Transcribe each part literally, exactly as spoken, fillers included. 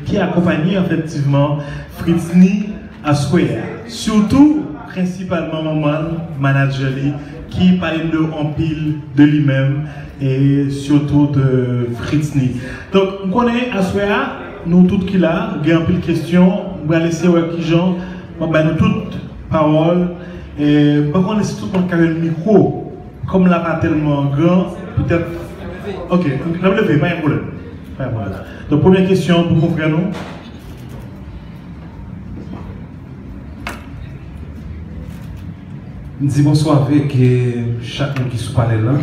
ki akonpanye efektivman Fritzny aswè a. Sitou, prensipalman manman l, manadjè li, ki pale m de anpil de li menm, e sitou de Fritzny. Donk, m konnen aswè a, nou tout ki la, gen anpil kesyon, m pral eseye wè kijan m ap bay nou tout pawòl. E m pa konnen si tout moun ka jwenn mikwo, kòm la pa tèlman gran, petèt. Ok, n ap leve, pa gen pwoblèm. Pa gen pwoblèm. Donk, premyè kesyon pou konfrè nou. M di bonswa avèk, eh, chak moun ki sou panèl la.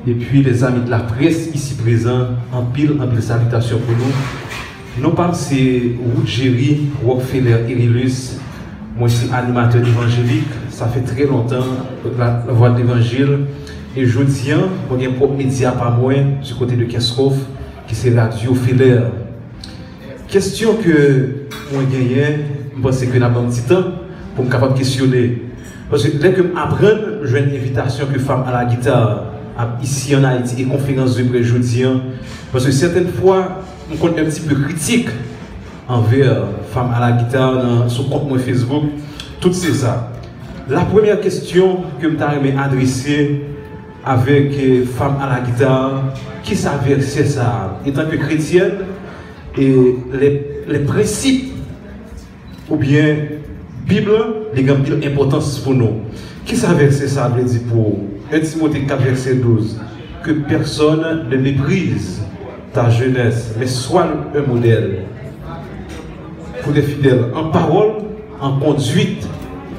Epi, les amis de la presse ici présents, anpil, anpil salitasyon pou nou. Non pa m se Rugéry Rockefeller Erilus. Mwen se animatè evanjelik. Sa fè trè lontan, la, la Voix de l'Évangile. E jodi a, mwen gen pwòp medya pa mwen, du côté de Kenskòf, ki se Radyo Feller. Kesyon ke mwen genyen, m panse ke n ap ban m ti tan pou m kapab kesyone. Paske lè ke m aprann, m jwenn envitasyon ke Femme à la guitare ap isi an Ayiti e konferans de près jodi a. Paske sètèn fwa, m konn un petit peu kritik anvè Femme à la guitare nan, sou kont mwen Facebook. Tout se sa. La premyè kesyon ke m ta renmen adrese avèk, eh, Femme à la guitare, kisa vèsè sa a? Etan ke kretyèn, e les, les principes oubyen Bib lan, li gen anpil enpòtans pou nou. Kisa vèsè sa a vle di pou ou? Un Timothée quatre, verset douze. Que personne ne méprise ta jeunesse, mais sois un modèle pour des fidèles en parole, en conduite,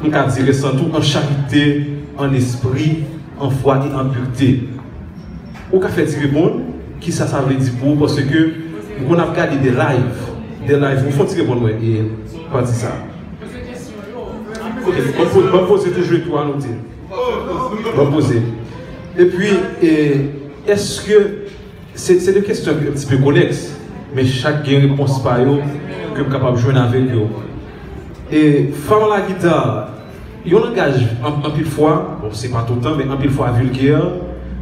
m ka di resan tou, en charité, en esprit, en foi et en pureté. Ou ka fè ti reponn, kisa sa vle di pou ou, paske m konn ap gade de live, de live, ou fè ti reponn mwen, e pati sa. Ok, ban m poze, ban m poze toujou epi w anote. Ban m poze. Epi, e, èske, se, se de kesyon ki un petit peu konèks, men chak gen repons pa yo ke m kapab jwenn avèk yo. E Femme à la guitare, yon langaj an-, anpil fwa, bon, se pa toutan, men anpil fwa vilgè,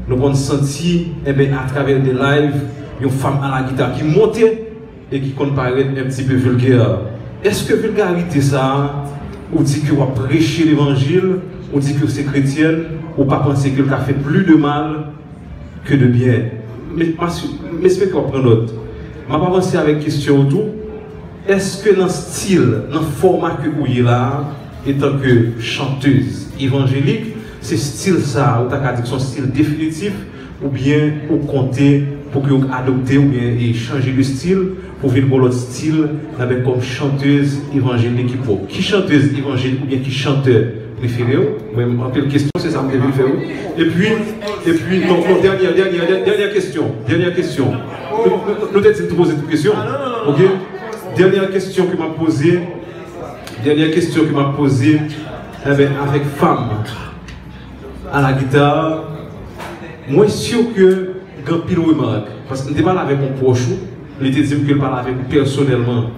nou konn santi, enben, atravè de live, yon Femme à la guitare ki monte e ki konn parèt un petit peu vilgè. Èske vilgarite sa a, ou di ke w ap preche levanjil, ou di ke w se kretyèn, ou pa panse ke l ka fè plis de mal ke de byen? Men, m espere ke w ap pran nòt. M ap avanse avèk kesyon ou tou. Èske nan stil, nan fòma ke ou ye la a, etan ke chantèz evanjelik, se stil sa a, ou ta ka di ke se yon stil definitif, oubyen ou konte pou ke w adopte oubyen e chanje de stil pou vin gon lòt stil nan men kòm chantèz evanjelik ki pwòp? Ki chantèz evanjelik oubyen ki chantè prefere w? Mwen, anpil kesyon, se sa m te vin fè wi. Epi, epi, non, non, dènyè, dènyè, dènyè, dènyè kesyon, dènyè kesyon. Nou, nou, nou te di m tou poze tout kesyon. Ok? Dènyè kesyon ke m ap poze, dènyè kesyon ke m ap poze, enben, avèk Femme à la guitare, mwen si ke gen anpil remak. Paske m te pale avèk yon pwòch ou, li te di m ke l pale avèk ou pèsonèlman.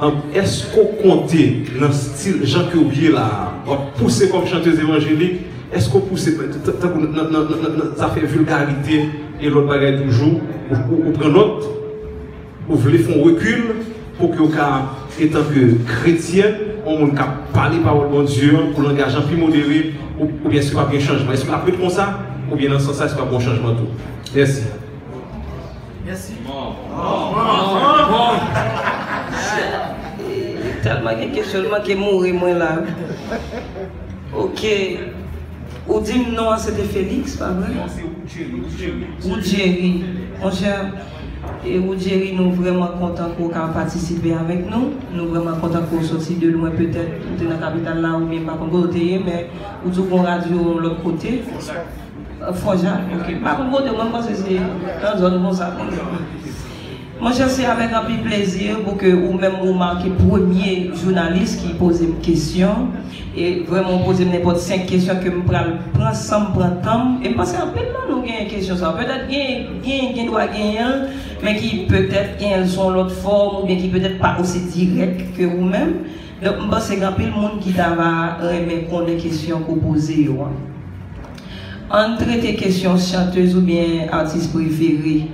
An, èske w konte nan stil, jan ke w ye la a, w ap pouse kòm chantèz evanjelik, èske w pouse t-, t-, tankou nan, nan, nan, nan, nan zafè vilgarite e lòt bagay toujou, ou, ou, ou pran nòt, ou vle fè yon rekil pou ke w ka, etan ke kretyèn, yon moun k ap pale pawòl Bondye an, pou langaj lan pi modere, ou, oubyen èske p ap gen chanjman? Èske l ap ret konsa? Oubyen nan sans sa, èske p ap gen yon chanjman tou? Mèsi. Mèsi. Tèlman gen kesyon, l manke mouri mwen la. Ok. Ou di m non an se te Félix, pa vre? Non, se Rugéry. Rugéry. Rugéry. Monchè, e Rugéry, nou vrèman kontan ke w ka patisipe avèk nou. Nou vrèman kontan ke w soti de lwen, petèt ou te nan kapital la oubyen m pa konn kote w te ye, men ou di w gon radyo lòt kote. Fòja, ok. M pa konn kote, mwen m panse se nan zòn konsa. Monchè, se avèk anpil plezi pou ke ou menm ou make premye jounalis ki poze m kesyon. E vrèman, ou poze m nenpòt senk kesyon ke m pral pran san m pran tan m. E m panse anpil nan nou genyen kesyon sa. Petèt gen, gen, gen dwa genyen l, men ki petèt genyen l sou yon lòt fòm, oubyen ki petèt pa osi dirèk ke ou menm. Donk, m panse gen anpil moun ki ta va renmen konnen kesyon ke w poze yo an. Ann trete kesyon chantèz oubyen atis prefere.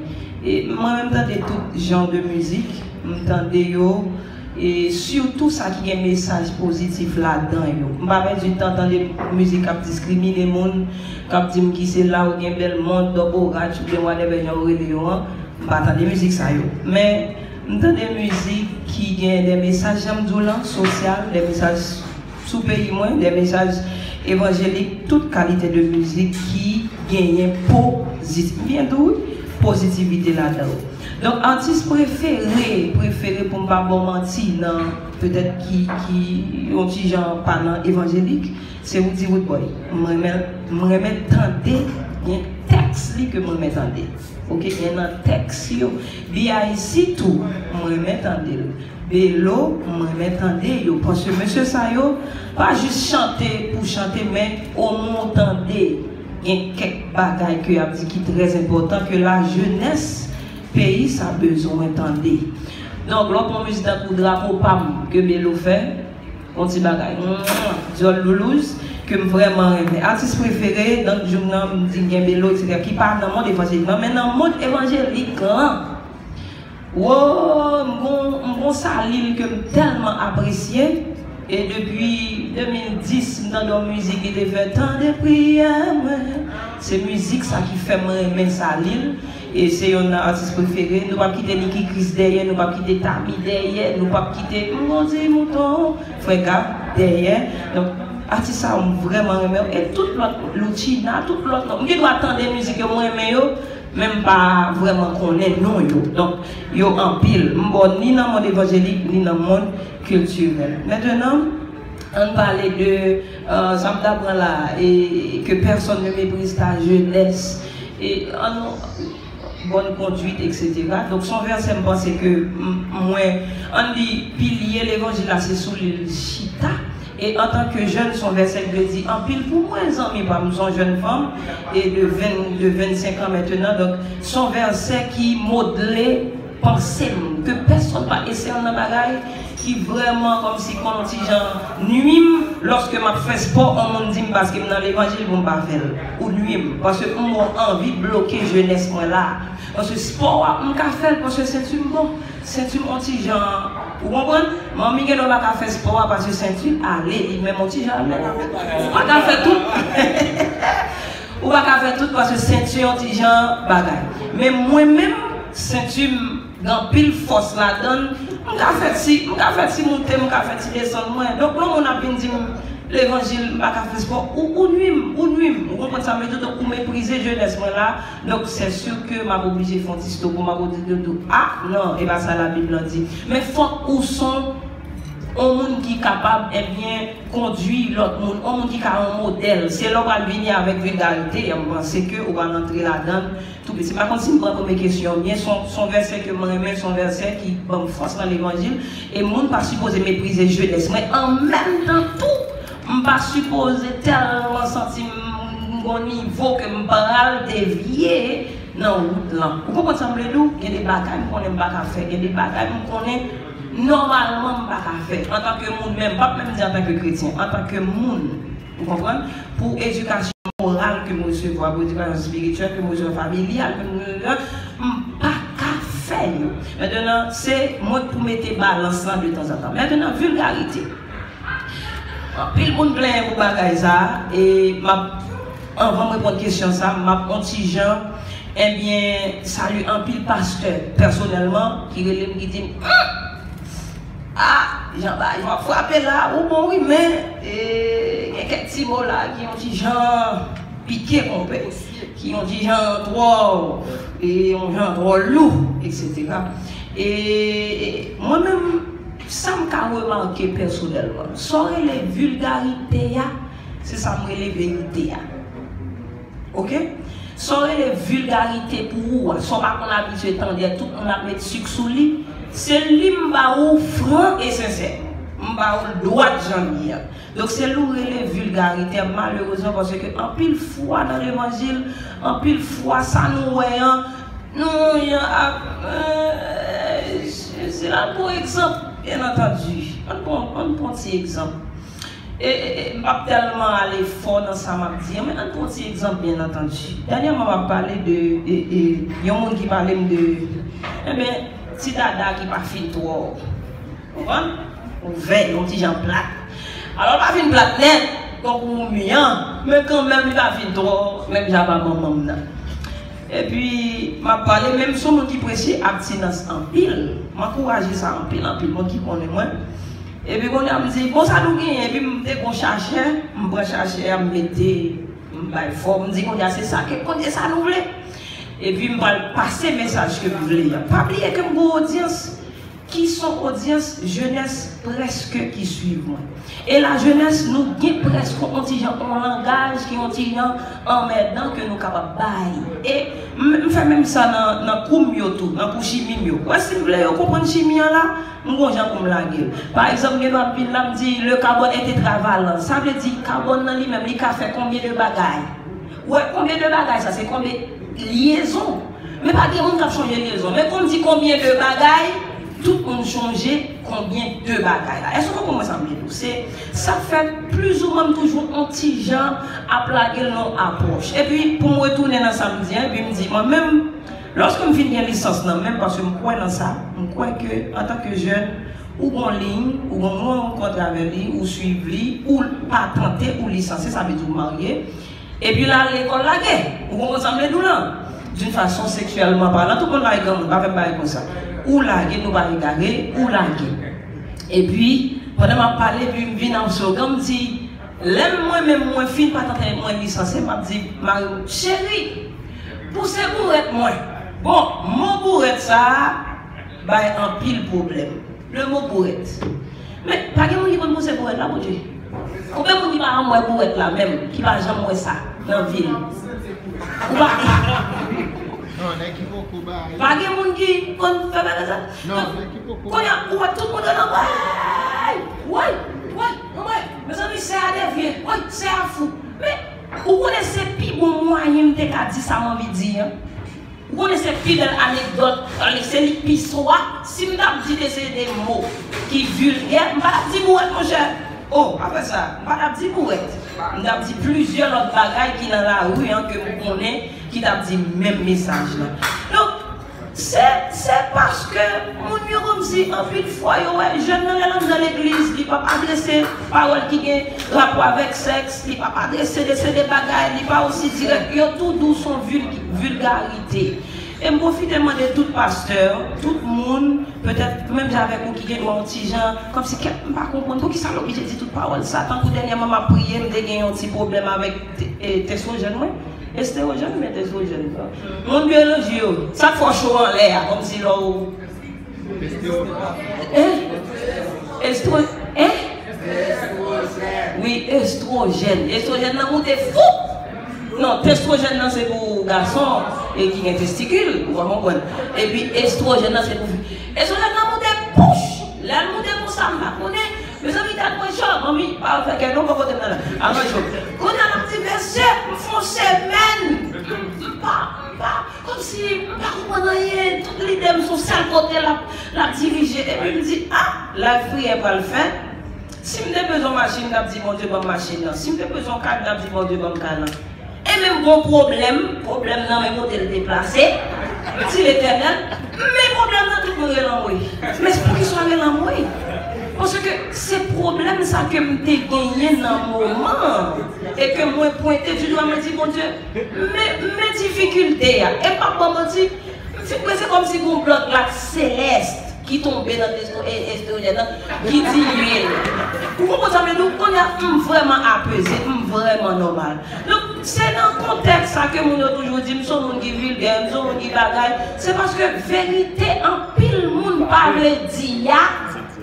E mwen menm tande tout jan de mizik, M tande yo, e sitou sa ki gen mesaj pozitif ladan yo. M pa pèdi tan tande mizik k ap diskrimine moun, k ap di m ki se la ou gen bèl mond, dòborat, oubyen whatever jan yo rele yo an. M pa tande mizik sa yo. Men, m tande mizik ki gen de mesaj, jan m di w lan, sosyal, de mesaj sou peyi mwen, de mesaj evanjelik, tout kalite de mizik ki genyen pozitivite, byen di w, pozitivite ladan yo. Donk, atis prefere, prefere pou m pa ba w manti nan, petèt ki, ki yon ti jan pa nan evanjelik, se Roody Roodboy. M renmen, m renmen tande, gen tèks li ke m renmen tande. Oke, gen nan tèks yo. B I C tou, m renmen tande l. Belo, m renmen tande yo. Paske mesye sa yo, pa jis chante pou chante, men omwen w tande, gen kèk bagay ke y ap di ki trè enpòtan, ke lajenès peyi sa bezwen tande. Donk, lè w pran mizik tankou Drapo Pa M ke Belo fè, yon ti bagay, mm, dyòl loulouz, ke m vrèman renmen. Atis prefere, donk, jouk nan, m di gen Belo, et cetera, ki pa nan mond evanjelik lan, men nan mond evanjelik lan. Wo, m gon, m gon Salil ke m tèlman apresye. E depi de mil dis, m tande yon mizik li te fè, "Tande priyè mwen." Se mizik sa ki fè m renmen Salil. E se yonn nan atis prefere. Nou p ap kite Nicky Chris dèyè, nou p ap kite Tami dèyè, nou p ap kite, m gon ti mouton, Frè Gab dèyè. Donk, atis sa yo m vrèman renmen yo. E tout lòt, Loutchina, tout lòt non. M gen dwa tande mizik yo, m renmen yo, men m pa vrèman konnen non yo. Donk, yo anpil. M ba w ni nan mond evanjelik, ni nan mond kiltirèl. Mentenan, ann pale de, euh, sa m t aprann la, e que personne ne méprise ta jeunesse. E ann, bonne conduite, et cetera. Donk, se yon vèsè m panse ke m, mwen, ann di, pilye levanjil la, se sou li l chita. E antanke jèn, se yon vèsè ki vle di anpil pou mwen, zanmi pa m, se yon jèn fanm, e de ven, de vennsenk an mentenan. Donk, se yon vèsè ki modle panse m, ke pèsonn pa eseye nan bagay ki vrèman kòmsi konn yon ti jan nwi m, lòske m ap fè spò, yon moun di m paske m nan levanjil pou m pa fè l. Ou nwi m, paske m wè w anvi bloke jenès mwen la. Paske spò a, m ka fè l paske senti m bon. Senti m yon ti jan, ou konprann? Manmi gen dwa pa ka fè spò a paske senti l ale, li menm yon ti jan ale. Ou pa ka fè tout. Ou pa ka fè tout paske senti yon ti jan bagay. Men mwen menm, senti m gen anpil fòs ladan l. M ka fè ti, m ka fè ti moute, m ka fè ti desann mwen. Donk, lè yon moun ap vin di m, levanjil, m pa ka fè spò, ou, ou nwi m, ou nwi m. Ou konprann sa m vle di? Donk, ou meprize jenès mwen la. Donk, c'est sûr que m ap oblije fè yon ti stop, m ap oblije di, ah, non, e pa sa Labib lan di. Men fòk ou se yon moun ki kapab, ebyen, kondui lòt moun, yon moun ki ka yon modèl. Se lè w pral vini avèk vilgarite, m panse ke ou pral antre ladan l tou piti. M pa konn si m pran premye kesyon an byen, se yon, se yon vèsè ke mwen renmen, se yon vèsè ki ban m fòs nan levanjil, e moun pa sipoze meprize jenès mwen. An menm tan tou, m pa sipoze tèlman santi m gon nivo ke m pral devye nan wout lan. Ou konprann sa m vle di w? Gen de bagay m konnen m pa ka fè, gen de bagay m konnen nòmalman m pa ka fè. Antanke moun, men m p ap menm di antanke kretyen, antanke moun. Ou konprann? Pou edikasyon moral ke m resevwa, pou edikasyon espirityèl ke m resevwa, familyal ke m resevwa, m pa ka fè yo. Mentenan, se mwen k pou mete balans lan de tanzantan. Mentenan, vilgarite. Anpil moun plenyen pou bagay sa, e m ap, anvan m reponn kesyon sa, m ap yon ti jan, ebyen, salye anpil pastè, pèsonèlman, ki rele m, ki di m, "Hum! Ah, Jean Valjean, w ap frape la, ou bon wi, men, e, gen kèk ti mo la ki yon ti jan pike, konpè, ki yon ti jan twò, e, yon jan twò lou, et cetera." E mwen menm, sa m ka remake pèsonèlman, sa w rele vilgarite a, se sa m rele verite a. Oke? Sa w rele vilgarite pou ou a, sa w pa konn abitye tande, tout moun ap met sik sou li, se li m ba ou fran e sensè. M ba ou l dwat jan l ye a. Donk, se li w rele vilgarite a, malerezman, paske anpil fwa nan levanjil, anpil fwa sa nou wè an, nou jan ap, euh, se la pou egzanp, byen antandi. Ann pran, ann pran ti egzanp. E, e, e, m p ap tèlman ale fò nan sa m ap di an, men ann pran ti egzanp, byen antandi. Dènyèman, m ap pale de, e, e, yon moun ki pale m de, enben, Ti dada ki pa fin twò, konprann? Ouvè, yon ti jan plat. Alò, l pa fin plat nèt, tankou mi an, men kanmenm, li pa fin twò, menm jan pa manman m nan. Epi, m ap pale, men m se yon moun ki presye abstinans anpil. M ankouraje sa anpil, anpil moun ki konnen mwen. Epi, kounye a, m di, bon, sa nou genyen? Epi, m te gon chachè, m pran chachè a, m mete, m bay fò, m di, kounye a, se sa ke, kounye sa nou vle. Epi, m pral pase mesaj ke m vle a. Pa bliye ke m gon odyans ki se yon odyans jenès prèske ki swiv mwen. E lajenès, nou gen prèske yon ti jan, yon langaj ki yon ti jan anmèdan ke nou kapab bay. E m, m fè menm sa nan, nan kou m yo tou, nan kou chimi m yo. Ou wè, si m vle yo konprann chimi an la, m gon jan pou m lage l. Pa egzanp, gen dwa m vin la, m di, le carbone est tétravalent. Sa vle di, kabòn nan li menm, li ka fè konbyen de bagay? Ou wè, konbyen de bagay sa? Se konbyen lyezon? Men pa gen moun k ap chonje lyezon. Men kon m di konbyen de bagay, tout moun chonje konbyen de bagay la. Èske w konprann sa m vle di w? Se sa k fè plizoumwen m toujou on ti jan ap lage l nan apwòch. Epi, pou m retounen nan sa m di an, epi m di, mwen menm, lòske m fin gen lisans nan men m, paske m kwè nan sa, m kwè ke antanke jèn, ou gon liy, ou gon moun ou rankontre avè li, ou swiv li, ou patante, ou lisanse, sa vle di ou marye. Epi l al lekòl lage. Ou konprann sa m vle di w lan? D'une façon sexuellement parlant, tout moun lage granmoun, pa fè m bagay konsa. Ou lage, nou pa egare, ou lage. Epi, pandan m ap pale, epi m vin an slogan, m di, lè mwen menm mwen fin patante, mwen lisanse, m ap di mari m, cheri, pouse bourèt mwen. Bon, mo bourèt sa a bay anpil pwoblèm. Le mot bourèt. Men, pa gen moun ki konn pouse bourèt la, Bondye. Konbyen moun ki pa janm wè bourèt la, menm, ki pa janm wè sa nan vi l? Ou pa. Non, nèg ki poko bay. Pa gen moun ki konn fè bagay sa? Non, nèg ki poko bay. Kounye a, ou wè tout moun nan, woy! Woy! Woy! Woy! Mezanmi, sè a devye. Woy! Sè a fou. Men, ou konnen se pi bon mwayen m te ka di sa m anvi di an. Ou konnen se pi bèl anekdòt, ann, se li k pi swa. Si m t ap di de se de mo ki vilgè, m pa t ap di bourèt, monchè. O, pa fè sa, m pa t ap di bourèt. M t ap di plizyè lòt bagay ki nan lari an ke m konnen ki t ap di menm mesaj lan. Donk, se, se paske moun yo kòmsi anpil fwa yo wè jèn nan lè l anndan legliz, li p ap adrese pawòl ki gen rapò avèk sèks, li p ap adrese de se de bagay, li pa osi dirèk, yo tou dous, se yon vil-, vilgarite. E m pwofite mande tout pastè, tout moun, petèt menm jan avèk ou ki gen dwa yon ti jan, kòmsi kèk m pa konprann, poukisa l oblije di tout pawòl sa? Tankou dènyèman m ap priye, m te gen yon ti pwoblèm avèk te-, e, testwojèn mwen. Estewojèn oubyen testwojèn? Moun biyoloji yo, sa k fè w cho anlè a, kòmsi lè w Hein? Estro-, hein? Wi, estwojèn. Estwojèn nan moute fou. Non, testwojèn nan se pou gason e ki gen testikil, ou pa konprann. Epi estwojèn nan se pou fi. Estwojèn nan moute pouch. Lè l moute konsa, m pa konnen. Mezanmi, tèt mwen cho. Manmi, pa fè kè non, bò kote m nan la. Avan cho. Kounye a, l ap di, mesye, m fè yon semèn. M pa, m pa. Kòmsi m pa konprann anyen, tout lide m sou sèl kote l ap, l ap dirije. Epi m di, a, live priyè pral fèt. Si m te bezwen yon machin, m t ap di Bondye ban m machin nan. Si m te bezwen yon kay, m t ap di Bondye ban m kay lan. E menm gon pwoblèm, pwoblèm nan men kote l deplase. M di Letènèl, men pwoblèm nan tout moun rele anmwe. Men poukisa w rele anmwe? Paske se pwoblèm sa ke m te genyen nan moman an. E ke mwen pwente di dwa, mwen di, Bondye, men, men difikilte a. E m p ap ba w manti, m fin prese kòmsi gon blòk lak selès ki tonbe nan testo-, e, estwojèn nan, ki dilye l. Ou konprann sa m vle di w? Kounye a, m vrèman apeze, m vrèman nòmal. Donk, se nan kontèks sa ke moun yo toujou di m se yon moun ki vilgè, m se yon moun ki bagay. Se paske verite anpil moun pa vle di a,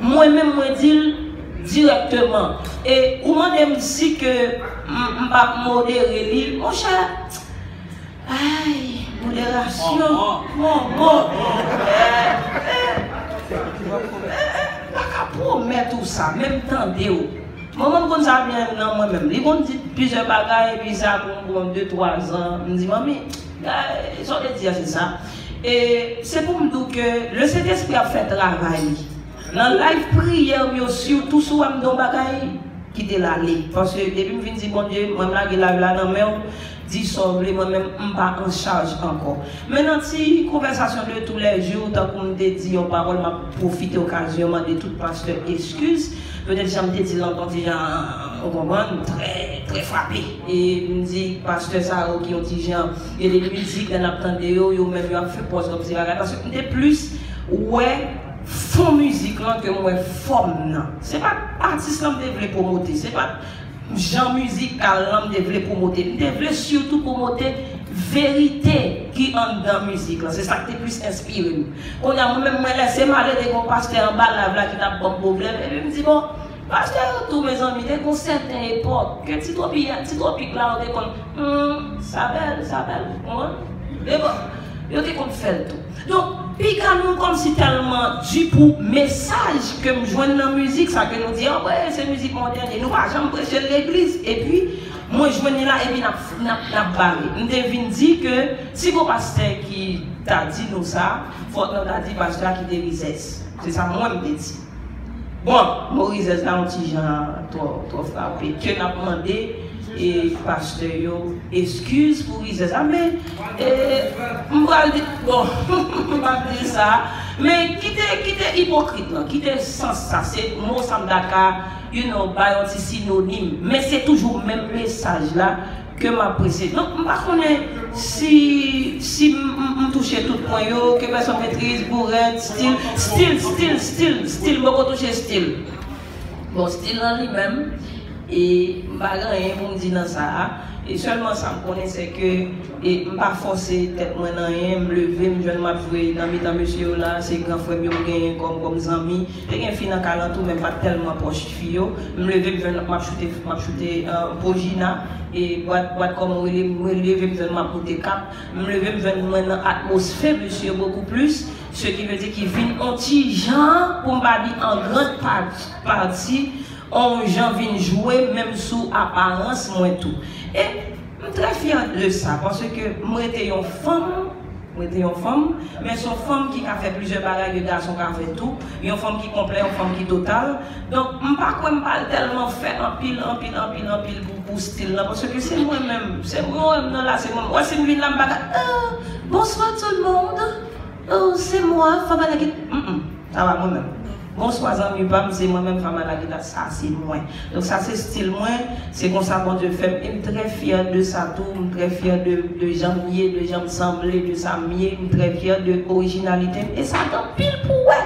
mwen menm, mwen di l dirèkteman. E ou mande m si ke m, m p ap modere li, monchè. Ay, moderasyon. Mon, mon. Eh, eh, eh, eh, m pa ka pwomèt ou sa, men m tande w. Manman m konn sa byen nan mwen menm. Li konn di plizyè bagay, epi sa pou m bon de, twa zan. M di, manmi, gay, sa w te di a, se sa. E se pou m di w ke le Sentespri ap fè travay li. Nan live priyè m yo, sitou si w wè m di yon bagay, kite l ale. Paske depi m fin di, Bondye, mwen m lage live la nan men w, di sa w vle, mwen menm m pa an chaj ankò. Men nan ti konvèsasyon de tou lè jou, tankou m te di yon pawòl, m ap pwofite okazyon mande tout pastè eskiz. Petèt jan m te di l an ti jan, ou konprann, trè, trè frape. E m di pastè sa yo ki yon ti jan, e de mizik lè n ap tande yo, yo menm yo ap fè pòz kòmsi bagay. Paske m te plis wè fon mizik lan ke m wè fòm nan. Se pa atis lan m te vle pwomote, se pa jan mizikal lan m te vle pwomote. M te vle sitou pwomote verite ki anndan mizik lan. Se sa k te plis enspire m. Kounye a, mwen menm, mwen lèse m ale, te gen yon pastè anba live la ki t ap ban m pwoblèm. Epi m di, bon, pastè yo tou, mezanmi, te gen yon sèten epòk ke ti twopi, ti twopik la, yo te konn, hmm, sa bèl, sa bèl, ou konprann? Men bon, yo te konn fè l tou. Donk, piga nou kòmsi tèlman di pou mesaj ke m jwenn nan mizik sa ke nou di, anmwey, se mizik mòdèn, e nou pa janm preche l legliz. Epi, mwen jwenn li la, epi n ap, n ap, n ap bare. M te vin di ke si gon pastè ki ta di nou sa, fòk nou ta di pastè a kite rizèz. Se sa mwen m te di. Bon, mo rizèz la yon ti jan twò, twò frape. Ke n ap mande e pastè yo eskiz pou rizèz la, men e, m pral di, bon, m pap di sa, men kite, kite ipokrit lan, kite sans sa, se mo sa m ta ka, you know, bay yon ti sinonim, men se toujou menm mesaj la ke m ap prese. Donk, m pa konnen si, si m, m, m touche tout pwen yo, ke pèsonn metriz, bourèt, stil, stil, stil, stil, stil, m poko touche stil. Bon, stil lan li menm, e m pa gen anyen pou m di nan sa a. E sèlman sa m konnen, se ke e m pa fòse tèt mwen nan anyen, m leve, m jwenn m ap jwe nan mitan mesye yo la, se gran frè m yo m genyen kòm, kòm zanmi. Te gen fi nan kay lan tou, men m pa t tèlman pwòch fi yo. M leve, m jwenn m ap choute, m ap choute, euh, Pojina, e bwat, bwat kòman w rele, m leve, m jwenn m ap moute kap. M leve, m jwenn mwen nan atmosfè mesye yo beaucoup plus, ce qui veut dire ki vin on ti jan, pou m pa di an grande pa-, pati, on jan vin jwe menm sou aparans mwen tou. E m trè fyè de sa, paske m rete yon fanm, m rete yon fanm, men se yon fanm ki ka fè plizyè bagay ke gason ka fè tou, yon fanm ki konplè, yon fanm ki total. Donk, m pa kwè m pral tèlman fè anpil, anpil, anpil, anpil pou, pou stil lan, paske se mwen menm, se mwen menm nan la, se mwen. Wè, si m vin la, m pa ka, ah, bonsoir tout le monde. Oh, c'est moi, Femme à la guitare. Mm, mm. Sa pa mwen menm. Bonswa zanmi pa m, se mwen menm Femme à la guitare, sa se mwen. Donk sa se stil mwen, se konsa Bondye fè m, e m trè fyè de sa tou, m trè fyè de, de jan m ye, de jan m sanble, de sa m ye, m trè fyè de orijinalite m, e sa gen anpil pou wè.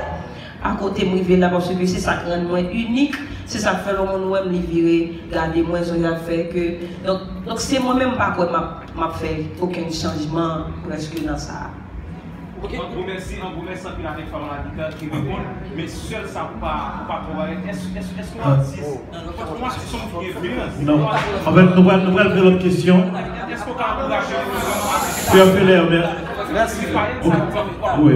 Akote m rive la, paske se sa k rann mwen inik, se sa k fè lè yon moun wè m, li vire gade mwen, se sa k fè ke, donk, donk se mwen menm, m pa kwè m ap, m ap fè okenn chanjman prèske nan sa a. Ok. An gwo mèsi, an gwo mèsi anpil avèk Fama la Guitar ki reponn, men sèl sa pou pa, pou pa twò bagay. Èske, èske, èske w ap di, èske w ap di son ki gen veyans? Non. An fèt, nou pral, nou pral pran lòt kesyon. Èske w ka ankouraje yo vrèman avèk Pierre Feller, men. Mèsi. Ok. Wi.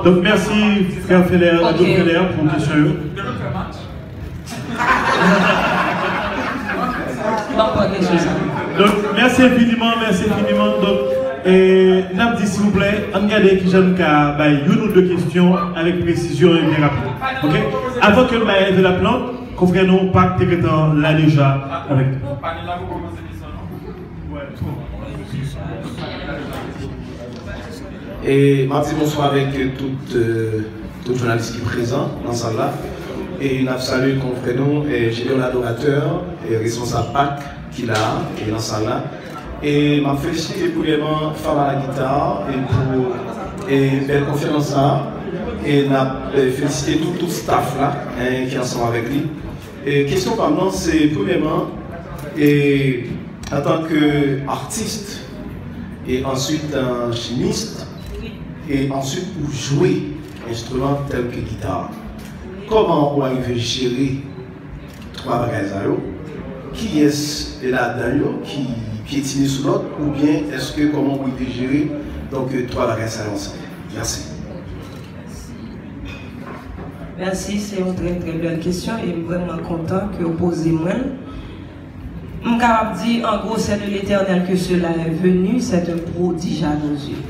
Donk, mèsi, Pierre Feller, Ado Feller, pou kesyon yo. Donk, mèsi enfiniman, mèsi enfiniman. Donk, e, n ap di, silvouplè, ann gade kijan n ka bay youn ou de kesyon avèk presizyon e byen rapid. Ok? Avan ke n bay envelòp lan, konfrè nou, Pak, te gentan la deja avèk nou. E m ap di bonswa avèk tout, euh, tout jounalis ki prezan nan sal la. E n ap salye konfrè nou, eh, Gédéon Adorateur, eh, responsab Pak ki la, e nan sal la. E m ap felisite premyèman Fama la Guitar e pou, e bèl konferans sa. E n ap, eh, felisite tout, tout staff la, eh, ki ansanm avèk li. E kesyon pa m nan, se premyèman, e antan ke atis, e answit, euh, chimis, e answit ou jwe enstriman tèl ke gita. Kòman ou arive jere twa bagay sa yo? Kiyès ladan yo ki pyetine sou lòt, oubyen èske kòman ou rive jere, donk, twa bagay sa yo ansanm? Mèsi. Mèsi, se yon trè, trè bèl kesyon e m vrèman kontan ke w poze mwen l. M kapab di, en gros, c'est de l'Éternel que cela est venu, c'est un prodige à nos yeux.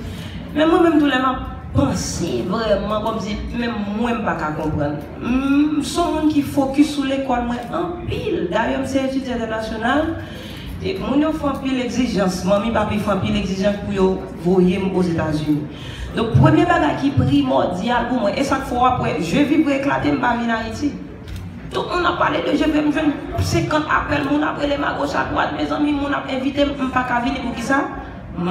Men mwen menm tou lè m ap panse vrèman, kòmsi menm mwen m pa ka konprann. M, m se yon moun ki fokis sou lekòl mwen anpil. Dayè, m se etidyan entènasyonal. E moun yo fè anpil egzijans, manmi papi fè anpil egzijans pou yo voye m Ozetazini. Donk, premye bagay ki primòdyal pou mwen, e sa k fè w ap wè je vivre eklate, m pa vin Ayiti. Tout moun ap pale de je vivre, m jwenn senkant apèl, moun ap rele m agoch adwat, mezanmi, moun ap envite m, m pa ka vini. Poukisa?